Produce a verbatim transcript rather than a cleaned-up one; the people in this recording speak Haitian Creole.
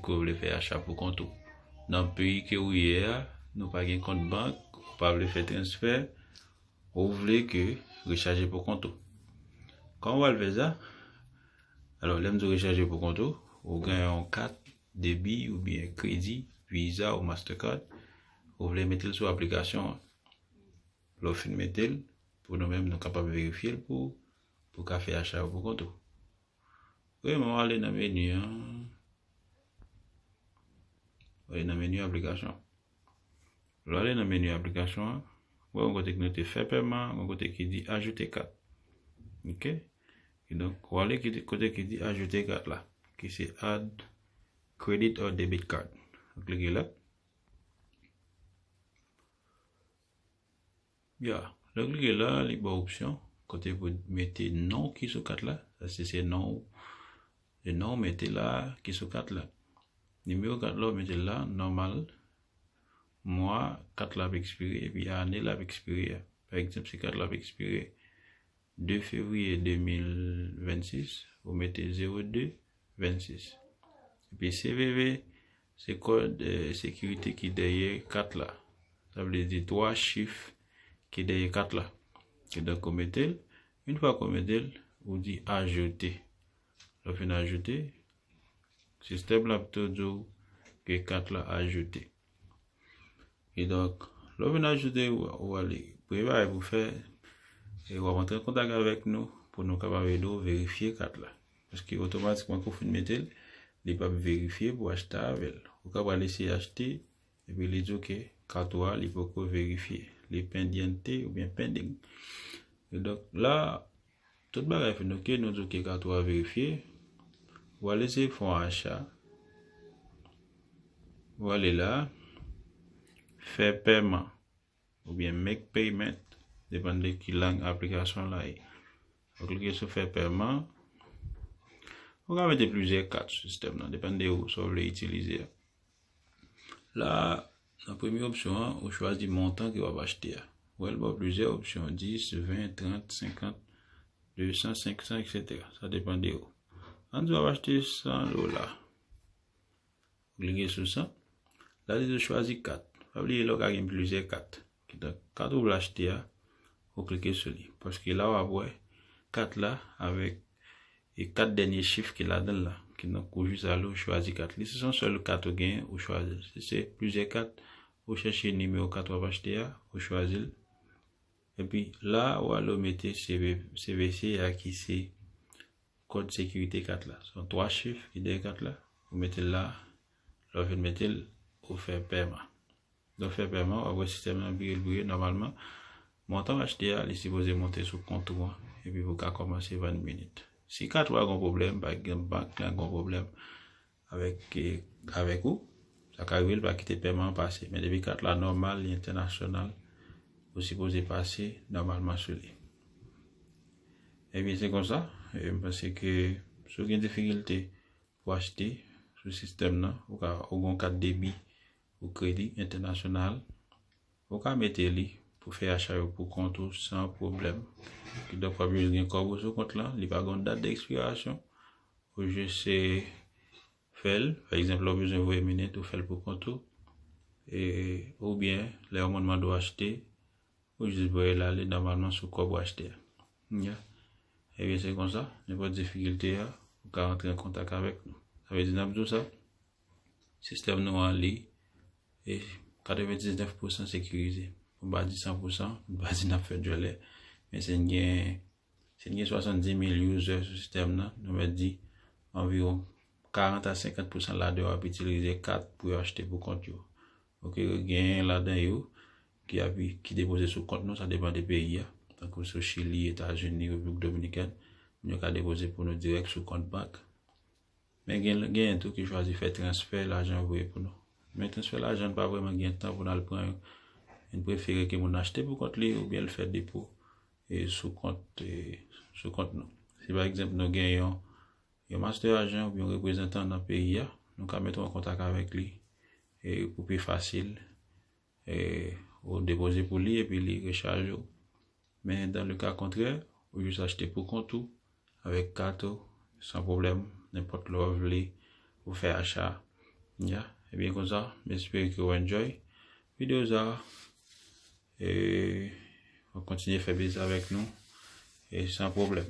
ke w vle fè acha pou kont ou. Nan peyi ke ou ye a, nou pa gen kont bank, ou pa vle fè transfè, ou vle ke rechaje pou kont ou. Kòman w al fè sa? Alò, lè m di w rechaje pou kont ou, ou gen yon kat debi oubyen kredi, Visa ou Mastercard, ou vle mete l sou aplikasyon an. Lè w fin mete l, pou nou menm, nou kapab verifye l pou, pou w ka fè acha yo pou kont ou. Premyèman, w ale nan meni an. W ale nan meni aplikasyon. Lè w ale nan meni aplikasyon an, w wè yon kote ki note fè pèman, yon kote ki di ajoute kat. Ok? Kidonk, w ale ki, kote ki di ajoute kat la, ki se add credit or debit card. Ou klike la. Ya, lè w klike la, li ba w opsyon kote pou mete non ki sou kat la. Sa se, se non, se non w mete la ki sou kat la. Nimewo kat la, w mete la, nòmal. Mwa kat la ap ekspire, epi ane l ap ekspire a. Pa egzanp, si kat la ap ekspire de fevriye de mil vennsis, ou mete zewo de vennsis. Epi C V V, se kòd, eh, sekirite ki dèyè kat la. Sa vle di twa chif ki dèyè kat la. Kidonk, ou mete l. Yon fwa ke w mete l, ou di ajoute. Lè w fin ajoute, sistèm la ap tou di w ke kat la ajoute. Kidonk, lè w vin ajoute, w, w ale. Premye bagay pou w fè, e w ap antre an kontak avèk nou pou nou kapab ede w verifye kat la. Paske otomatikman, kou w fin mete l, li p ap verifye pou w achte avè l. Ou ka pral eseye achte, epi li di w ke kat ou a, li poko verifye. Li pendiente oubyen pending. Kidonk, la, tout bagay fin ok, nou di w ke kat ou a verifye. W al eseye fè yon acha. W ale la, fè pèman, oubyen make payment, depann de ki lang aplikasyon la ye. Ou klike sou fè pèman. Ou ka mete plizyè kat sou sistèm nan, depann de ou, sa w vle itilize a. La, nan premye opsyon an, ou chwazi montan ke w ap achte a. Ou wè l ba w plizyè opsyon, dis, ven, trant, senkant, de san, senk san, etsetera. Sa depann de ou. Ann di w ap achte san dola. Ou klike sou san. La, li di w chwazi kat. Pa bliye, la w ka gen plizyè kat. Kidonk, kat ou vle achte a, ou klike sou li. Paske la, w ap wè kat la avèk e kat dènye chif ki ladan l la. Kidonk, ou jis ale, ou chwazi kat. Li, si se yon sèl kat ou genyen, ou chwazi l. Si se plizyè kat, ou chèche nimewo kat w ap achte a, ou chwazi l. Epi la, ou ale, ou mete C V, C V C a ki se kòd sekirite kat la. Se yon twa chif ki dèyè kat la. Ou mete l la, lè w fin mete l, ou fè pèman. Lè w fè pèman, w ap wè sistèm nan vire l vire nòmalman. Montan w achte a, li sipoze monte sou kont ou an, epi pou w ka kòmanse vann minit. Si kat ou a gon pwoblèm, pa egzanp, bank la gon pwoblèm avèk, eh, avèk ou, sa ka rive l pa kite pèman an pase. Men depi kat la nòmal, li entènasyonal, ou sipoze pase nòmalman sou li. Ebyen, se konsa, e m panse ke si w gen difikilte pou achte sou sistèm nan, ou ka, ou gon kat debi ou kredi entènasyonal, ou ka mete li pou fè acha yo pou kont ou san pwoblèm. Kidonk, w ap jis gen kòb ou sou kont lan, li pa gon dat de ekspirasyon, ou jis, eh, fè l. Pa egzanp, lè w bezwen voye minit, ou fè l pou kont ou. E, oubyen, lè yon moun mande w achte, ou jis voye l ale nòmalman sou kòb ou achte a. Ya. Ebyen, se konsa, nenpòt difikilte a, ou ka rantre an kontak avèk nou. Sa vle di, n ap di w sa, sistèm nou an, li, e katrevendiznèf pousan sekirize. Pou m pa di san pousan, pou m pa di n ap fè djòlè. Men si n gen, si n gen swasanndiz mil user sou sistèm nan, nou mèt di anviwon karant a senkant pousan ladan yo ap itilize kat pou yo achte pou kont yo. Ok, genyen ladan yo ki ap, ki depoze sou kont nou, sa depann de peyi a. Tankou sou Chili, Etazini, Repiblik Dominikèn, moun yo ka depoze pou nou dirèk sou kont bank. Men gen, genyen tou ki chwazi fè transfè lajan voye pou nou. Men transfè lajan, n pa vrèman gen tan pou n al pran yo. N prefere ke moun achte pou kont li oubyen l fè depo, e, sou kont, e, sou kont nou. Si pa egzanp nou gen yon, yon master ajan oubyen yon reprezantan nan peyi a, nou ka mete w an kontak avèk li, e, pou pi fasil, e, ou depoze pou li epi li rechaje w. Men dans le cas contraire, ou jis achte pou kont ou, avèk kat ou, san pwoblèm, nenpòt lè w vle ou fè acha, Ya, ebyen konsa, m espere ke w enjoy videyo sa. E w kontinye fè biznis avèk nou. E san pwoblèm.